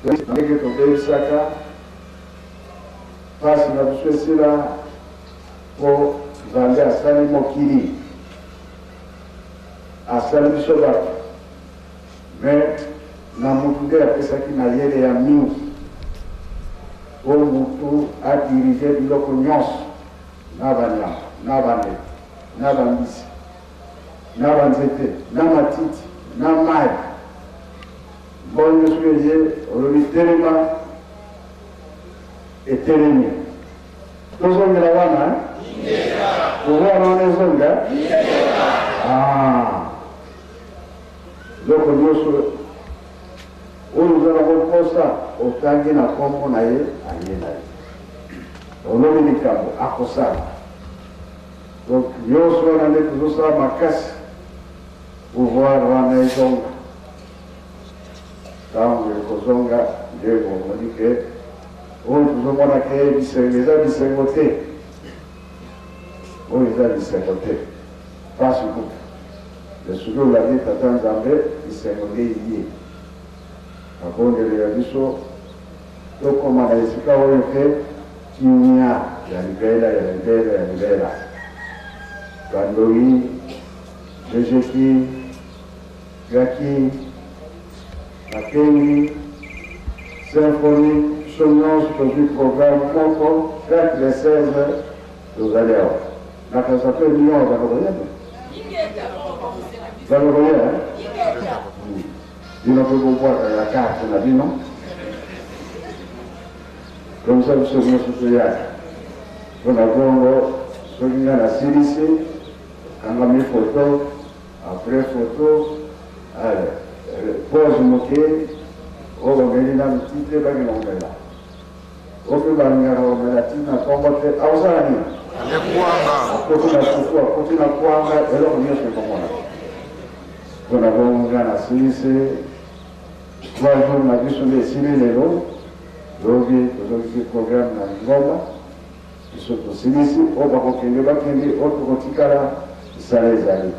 Ndenge tobebisaka mpasi na biso esila, mpo Nzambe asali mokili, asali biso bato, mais na mutu nde apesaki mayele ya mingi mpo mutu adirige biloko nyonso, na banyama, na bandeke, na bambisi, na banzete, na matiti, na mai. Mbongo soki eye, olobi telema, etelemi. Tozongela wana, pouvoir wana ezonga. Ah, biloko nyonso oyo oza nango mposa, otangi na nkombo na ye, aye na ye, olobi likambo, akosala. Donc nyonso wana nde tozosala makasi, pouvoir wana ezonga. Ntango ekozonga nde bomoni ke oyo tozomona ke bisengo eza bisengo te, oyo eza bisengo te, pasi kutu. Mais soki olandi Tata Nzambe, bisengo nde ye akondelela biso tokoma na esika oyo ke kimia ya libela, ya libela, ya libela. Bandoi Jejeki Gaki Makengi Symphonie, biso nyonso tozwi programme moko chaque le 16 tozali awa. Nakanisa mpe bino bazaka koya te, bazaka koya bino mpe bobwakaka carte na bino comme ça biso nyonso toyaka. Mpona bongo soki ngai nasilisi kangami photo, après photo, allez, pause moke, oyo bameli nanu ti te, bakenda komela. Oyo mpe balingaka komela ti na ntongo te, akosala nini? Akoti na fufu, akoti na kwanga, eloko nyonso ekomona. Mpona bongo ngai nasilisi 3 jours na biso nde esili lelo. Lobi tozongisi programme na lingomba. Biso tosilisi, oyo bakokende bakende, oyo tokotikala, misala ezali.